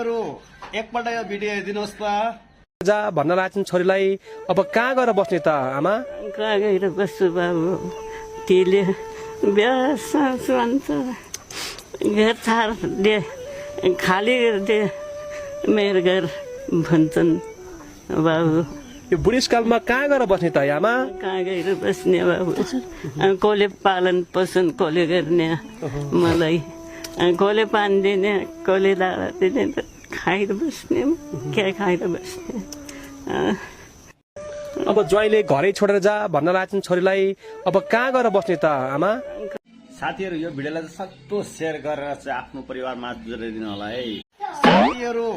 साथीहरु एकपल्ट यो भिडियो हेरिदिनुहोस् त। जा भन्न लागेछन् छोरीलाई, अब कहाँ गएर बस्ने त आमा? कहाँ गएर बस्छु बाबु, तिले बिहा भन्छ, घर छाड दे, खाली दे मेरो घर भन्छन् बाबु। यो बुढेसकालमा कहाँ गएर बस्ने त आमा? कहाँ गएर बस्ने बाबु, कसले पालन पोषण कसले गर्ने मलाई, कसले पानी दिने कसले दाना दिने, खाएर बस्ने, के खाएर बस्ने। अब ज्वाइँले घरै छोडेर जा भन्न लागेछन् छोरीलाई, अब कहाँ गएर बस्ने त आमा? साथीहरु यो भिडियोलाई सक्दो शेयर गरेर चाहिँ आफ्नो परिवारमा जोडिदिनु होला है। साथीहरु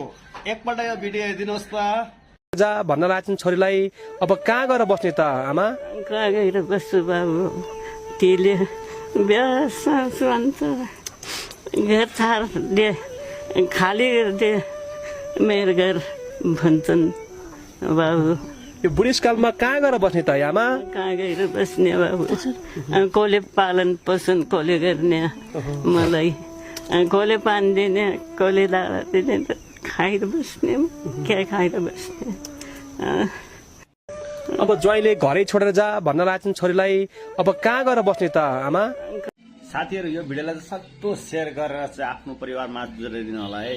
एकपल्ट यो भिडियो हेरिदिनुहोस् त। जा भन्न लागेछन् छोरीलाई, अब कहाँ गएर बस्ने त आमा? कहाँ गएर बस्छु बाबु, तिले बिहा भन्छ, घर छाड दे, खाली दे मेरो घर भन्छन् बाबु। यो बुढेसकालमा कहाँ गएर बस्ने त आमा? कहाँ गएर बस्ने बाबु, कसले पालन पोषण कसले गर्ने मलाई, कसले पानी दिने कसले दाना दिने, खाएर बस्ने, के खाएर बस्ने। अब ज्वाइँले घरै छोडेर जा भन्न लागेछन् छोरीलाई, अब कहाँ गएर बस्ने त आमा? साथीहरु यो भिडियोलाई सक्दो शेयर गरेर चाहिँ आफ्नो परिवारमा जोडिदिनु होला है।